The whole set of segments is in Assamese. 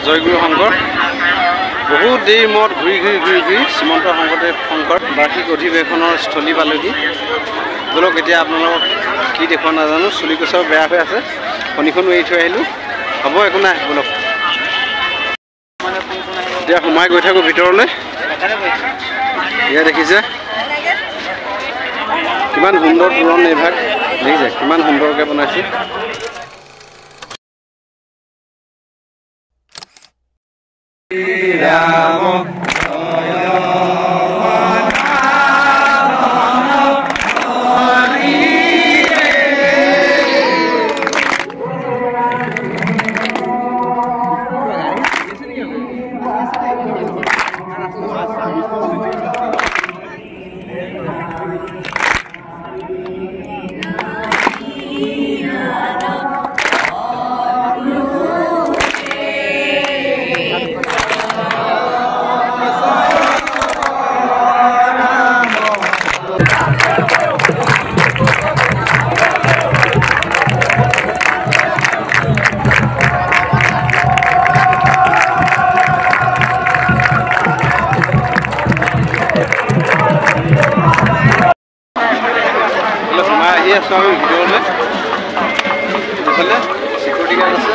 জয়গুৰু শংকৰ। বহুত দেৰি মূৰত ঘূৰি ঘূৰি ঘূৰি ঘূৰি শ্ৰীমন্ত শংকৰদেৱ শংকৰ বাৰ্ষিক অধিৱেশনৰ স্থলী পালোহি। ব'লক এতিয়া আপোনালোকক কি দেখুওৱা নাজানো, চুলি কোচাও বেয়া হৈ আছে, ফণিখনো এৰি থৈ আহিলোঁ। হ'ব একো নাই, ব'লক এতিয়া সোমাই গৈ থাকোঁ ভিতৰলৈ। এয়া দেখিছে কিমান সুন্দৰ তোৰণ এইভাগ, দেখিছে কিমান সুন্দৰকৈ বনাইছে। আহি আছোঁ আমি ভিতৰলৈ। এইফালে চিকিউৰিটি গাৰ্ড আছে,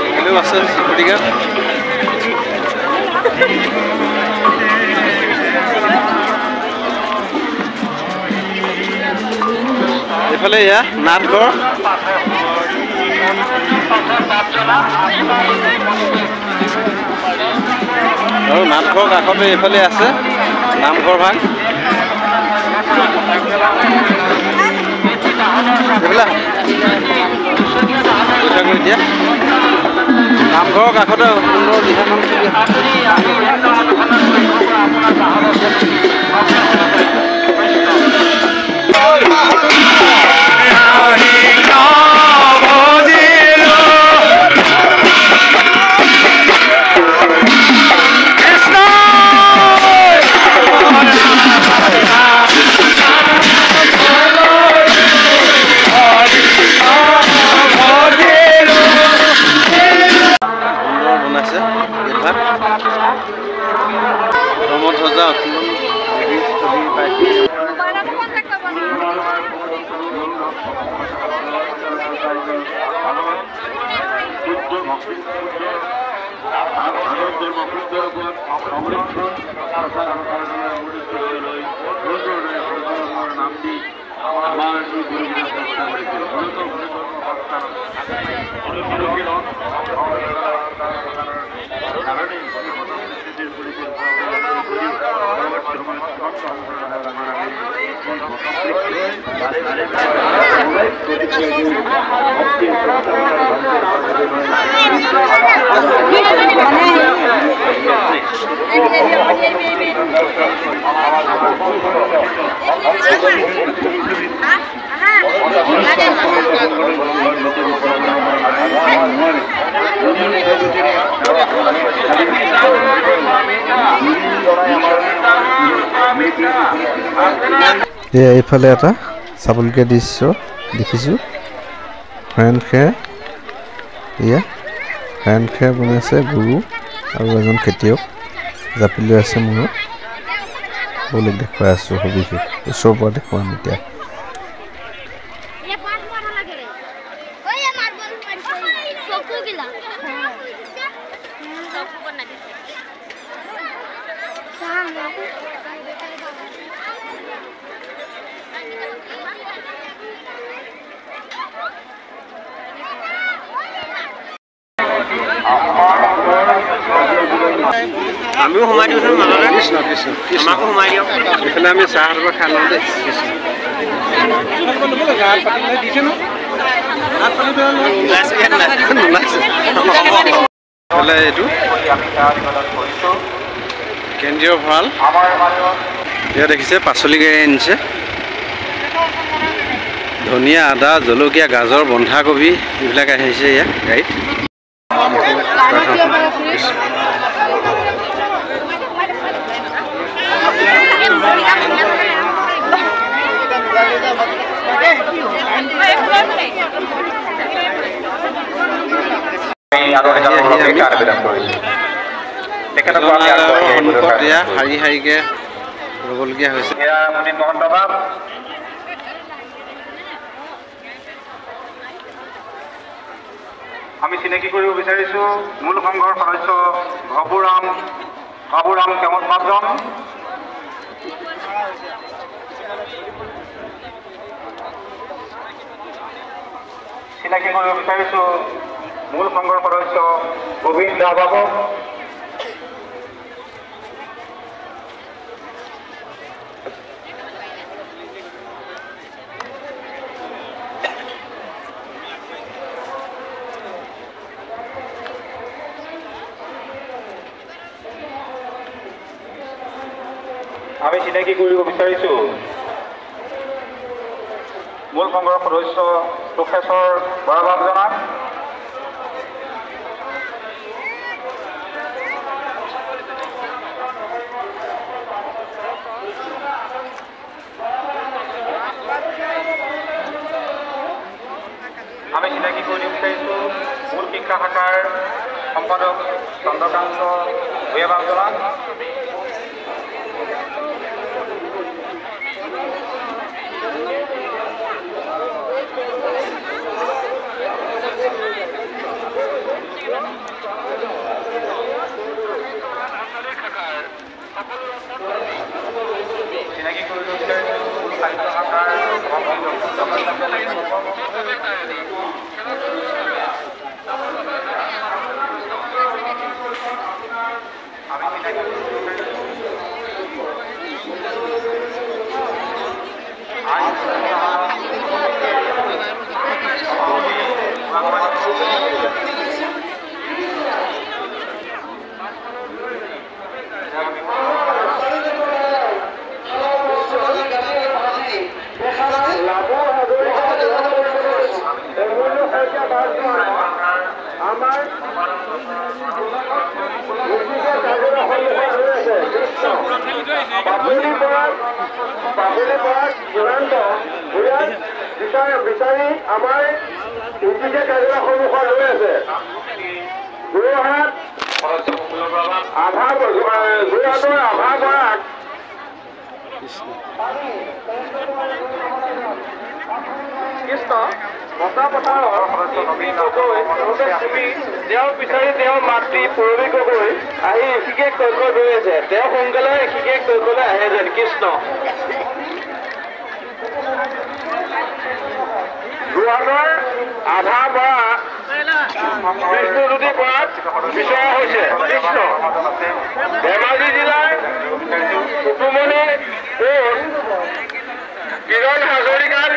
এইফালেও আছে চিকিউৰিটি গাৰ্ড। এইফালে এয়া নাটঘৰ। আৰু নাটঘৰ কাষতে এইফালে আছে নামঘৰ ভাগ। এতিয়া নামঘৰৰ কাষতে সুন্দৰ দিহানাম চলি আছে। এইফালে এটা চাবলগীয়া দৃশ্য দেখিছোঁ। হয়ন খেৰ, এয়া হয়ন খেৰ বনাইছে গৰু আৰু এজন খেতিয়ক জাপি লৈ আছে মূৰত। ব'লক দেখুৱাই আছোঁ সবিশেষ, ওচৰৰ পৰা দেখুৱাম এতিয়া। আমিও সোমাই দিওঁচোন মাজতে। কৃষ্ণ কৃষ্ণ কৃষ্ণ। আমাকো সোমাই দিয়ক। এইফালে আমি চাহ এটুকুৰা খাই লওঁ দেই। কৃষ্ণ। নোলাইছে। এইফালে এইটো কেন্দ্ৰীয় ভঁৰাল। এয়া দেখিছে পাচলি গাড়ী আনিছে, ধনিয়া, আদা, জলকীয়া, গাজৰ, বন্ধাকবি এইবিলাক আহিছে ইয়াত গাড়ীত। আহি আমি সন্মুখত এয়া শাৰী শাৰীকৈ ৰ'বলগীয়া হৈছে। আমি চিনাকি কৰিব বিচাৰিছোঁ মূল সংঘৰ সদস্য বাবুৰাম কেৱল পাঁচজন। চিনাকি কৰিব বিচাৰিছোঁ মূল সংঘৰ সদস্য গোবিন্দ বাবু। আমি চিনাকি কৰিব বিচাৰিছোঁ মূল সংঘৰ সদস্য প্ৰফেচৰ বৰাবাবজনাক। আমি চিনাকি কৰিব বিচাৰিছোঁ মূল শিক্ষা শাখাৰ সম্পাদক চন্দ্ৰকান্ত ভূঞা বাবজনাক। চিনাকি কৰিব বিচাৰিছোঁ মূল সাহিত্য শাখাৰ আমি চিনাকি বিচাৰি আমাৰ কাৰ্যালয়ৰ সন্মুখত ৰৈ আছে। যোৰহাট আভা যোৰহাটৰ আভা বৰাক কৃষ্ণ তেওঁ বিচাৰি তেওঁৰ মাতৃ পূৰবী গগৈ আহি ঋষিকেশ কক্ষত ৰৈ আছে। তেওঁ সোনকালে ঋষিকেশ কক্ষলৈ আহে যেন। কৃষ্ণ। যোৰহাটৰ আভা বৰা বিষ্ণুজ্যোতি বৰাক বিচৰা হৈছে। কৃষ্ণ। ধেমাজি জিলাৰ টুটুমণি কোচ কিৰণ হাজৰিকাক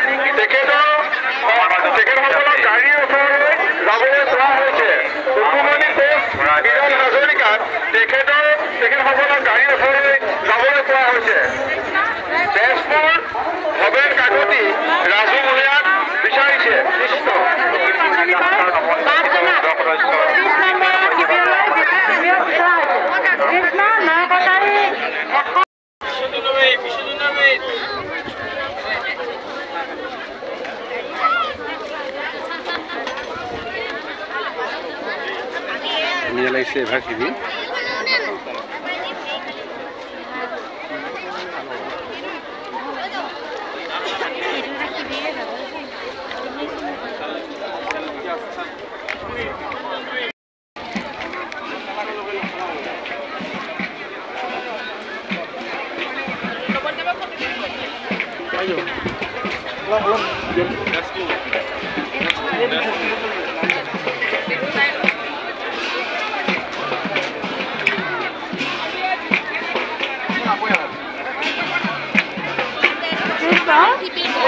তেখেতসকলক গাড়ীৰ ওচৰলৈ যাবলৈ কোৱা হৈছে। টুটুমণি কোচ কিৰণ হাজৰিকাক তেখেতসকলক গাড়ীৰ ওচৰলৈ যাবলৈ কোৱা হৈছে। তেজপুৰ ভৱেন কাকতি ৰাজু ভূঞাক বিচাৰিছে। কৃষ্ণ। ধুনীয়া লাগিছে এভাগ শিবিৰ।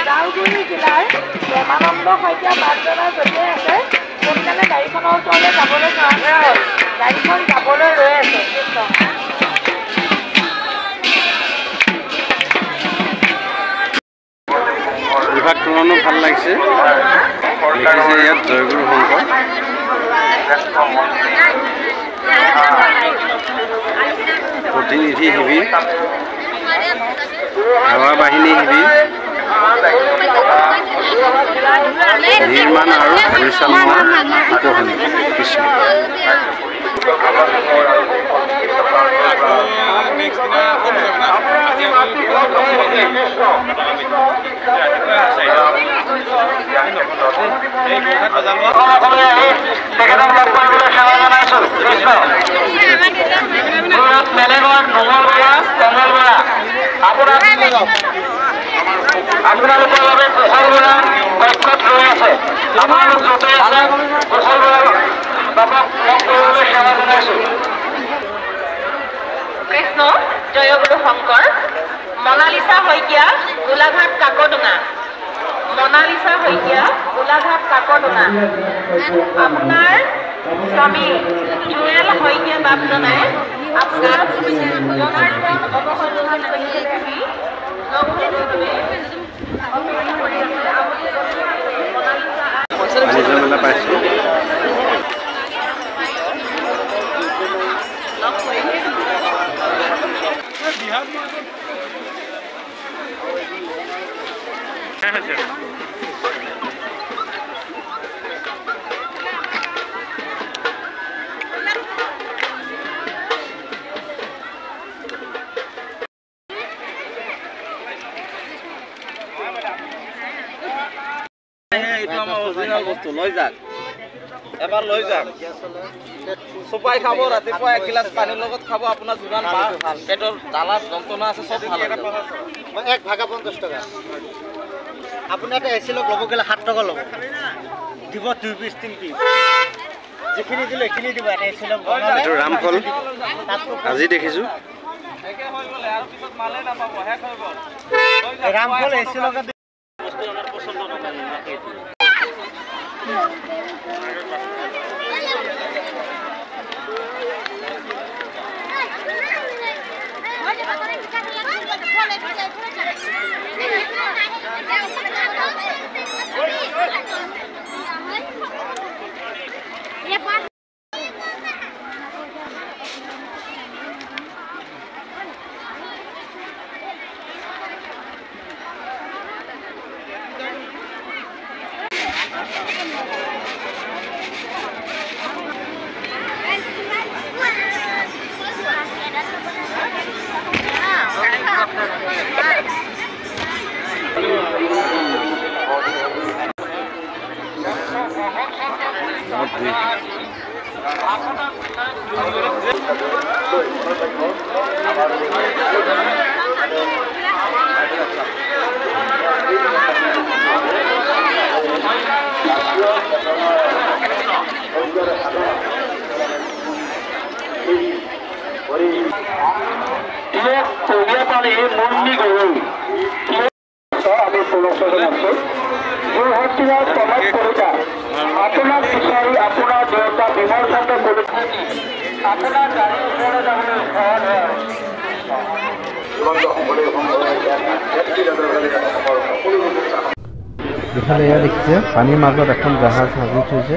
ওদালগুৰি জিলাৰ প্ৰেমানন্দ শইকীয়া বাটজনা য'তে আছে সোনকালে গাড়ীখনৰ ওচৰলৈ যাবলৈ কৰা হ'ল। গাড়ীখন যাবলৈ ৰৈ আছে। কৃষ্ণ। বিভাগ তোৰণো ভাল লাগিছে। লিখিছে ইয়াত জয়গুৰু শংকৰ। প্ৰতিনিধি শিবিৰ, সেৱা বাহিনী শিবিৰ, নিৰ্মাণ আৰু পৰিচালনা উপসমিতি। কৃষ্ণ। আপোনালোকৰ বাবে কুশল বৰা কক্ষত ৰৈ আছে। আপোনালোক য'তে আছে কুশল বৰা বাবাক লগ কৰিবলৈ সেৱা জনাইছো। কৃষ্ণ জয়গুৰু শংকৰ। মনালিছা শইকীয়া, গোলাঘাট কাকডোঙা। মনালিছা শইকীয়া, গোলাঘাট কাকডোঙা। আপোনাৰ স্বামী জুৱেল শইকীয়া বাপজনাই আপোনাক জনাৰ্দন অৱসৰ গ্ৰহণ কৰিছে বুলি লগ ধৰিবৰ বাবে অপেক্ষা কৰি আছে। আপুনি মনালিছা বাণিজ্য মেলা পাইছোঁ। লগ কৰিম। এইটো আমাৰ অৰিজিনেল বস্তু, লৈ যাক এবাৰ, লৈ যাক, চোপাই খাব। ৰাতিপুৱা এগিলাচ পানীৰ লগত খাব। আপোনাৰ যিমান পেটৰ জ্বালা যন্ত্ৰণা আছে চব ভাল হৈ যাব। এক ভাগা 50 টকা। আপোনাৰ এটা এচি লগ ল'ব গ'লে 7 টকা ল'ব, দিব 2 পিচ 3 পিচ, যিখিনি দিলে সেইখিনি দিব। এটা এচি লগ বনালে এইটো ৰামফল আজি দেখিছোঁ। একে হৈ গ'লে আৰু পিছত মালে নাপাব, শেষ হৈ গ'ল। ৰামফল এচি লগত বস্তু আমাৰ পচন্দ নহয়। আপোনাক বিচাৰি আপোনাৰ দেউতা বিমল চন্দ্ৰ কলিতা আপোনাৰ গাড়ীৰ ওচৰলৈ যাবলৈ সহজ হয়। ইফালে এয়া দেখিছে পানীৰ মাজত এখন জাহাজ সাজি থৈছে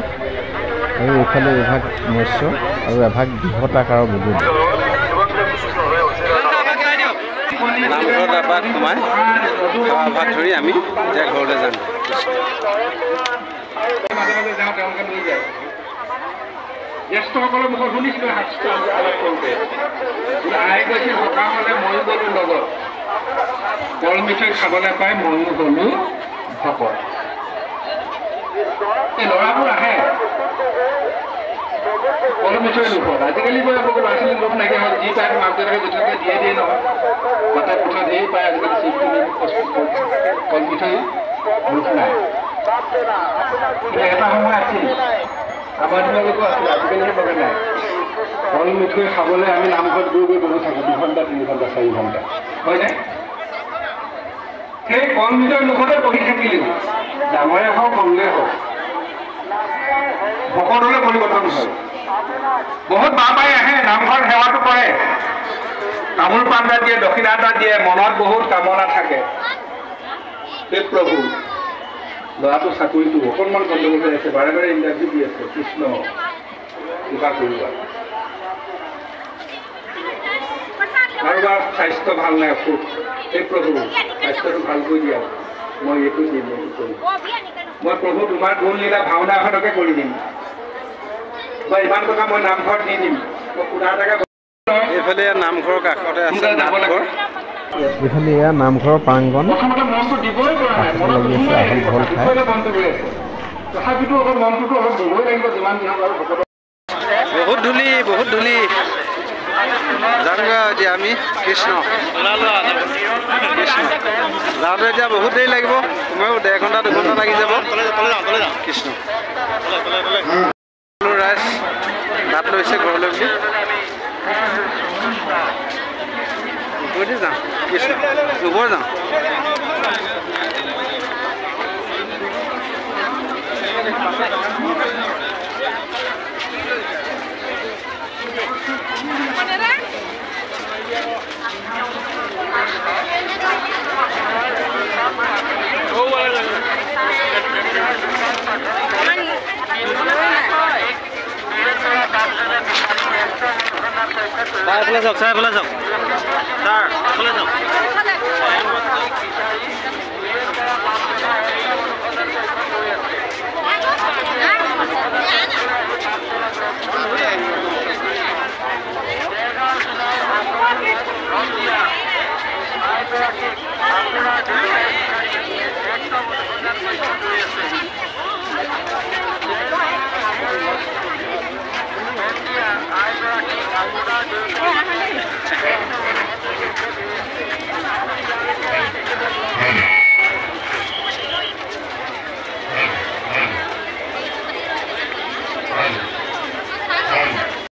আৰু এইফালে এভাগ মৎস্য আৰু এভাগ বৃহৎ আকাৰৰ বগৰী। নামঘৰত এপাক সোমাই সেৱা ভাগ ধৰি আমি এতিয়া ঘৰলৈ যাম। মাজে মাজে যাওঁ, তেওঁলোকে লৈ যায়। জ্যেষ্ঠসকলৰ মুখত শুনিছিলোঁ শাস্ত্ৰ আলাপ কৰোঁতে, আই কৈছিল সকামলে ময়ো গ'লো লগত, কল মিঠৈ খাবলৈ পাই ময়ো গ'লো ভকত। এই ল'ৰাবোৰ আহে কল মিঠৈ লোভত। আজিকালি গৈ আকৌ ল'ৰা ছোৱালী লোভ নাইকিয়া হ'ল, যি পায় মাক দেউতাকে যেতিয়ালৈকে দিয়ে দিয়ে নহয়, বাটত কোঠা ধেৰ পায় আজিকালি চিপ কল মিঠৈ লোভ নাই। কিন্তু এটা সময় আছিল, আমাৰ দিনলৈকো আছিলে, আজিকালিহে বগা নাই। কল মিঠৈ খাবলৈ আমি নামঘৰত গৈ গৈ বহি থাকোঁ 2 ঘণ্টা 3 ঘণ্টা 4 ঘণ্টা, হয়নে? সেই কল মিঠৈৰ মুখতে বহি থাকিলেও ডাঙৰে হওক সৰুৱে হওক ভকতলৈ পৰিৱৰ্তন হয়। বহুত বাপাই আহে নামঘৰত সেৱাটো কৰে, তামোল পাণ এটা দিয়ে, দক্ষিণা এটা দিয়ে, মনত বহুত কামনা থাকে। হে প্ৰভু, ল'ৰাটো চাকৰিটো অকণমান গণ্ডগোল হৈ আছে, বাৰে বাৰে ইণ্টাৰভিউ দি আছে, কৃষ্ণ কৃপা কৰিবা। কাৰোবাৰ স্বাস্থ্য ভাল নাই, অসুখ, হে প্ৰভু স্বাস্থ্যটো ভাল কৰি দিয়া, মই এইটো দিম, এইটো কৰিম, মই প্ৰভু তোমাৰ গুণ লীলা ভাওনা এখনকে কৰি দিম। বা ইমান টকা মই নামঘৰত দি দিম। এইফালে নামঘৰৰ কাষতে আছে নামঘৰ। এইফালে এয়া নামঘৰৰ প্ৰাংগণ, লাগি আছে আহল বহল ঠাই। বহুত ধূলি, বহুত ধূলি। যামগৈ এতিয়া আমি। কৃষ্ণ কৃষ্ণ। যাওঁতে এতিয়া বহুত দেৰি লাগিব, কমেও 1.5 ঘণ্টা 2 ঘণ্টা লাগি যাব। কৃষ্ণ। ৰাইজ ভাত লৈছে ঘৰলৈ বুলি। ওপৰতে যাওঁ, কৃষ্ণ, ওপৰ যাওঁ। চাই পেলাই যাওক, চাই পেলাই যাওক, ছাৰ, এইফালে যাওক।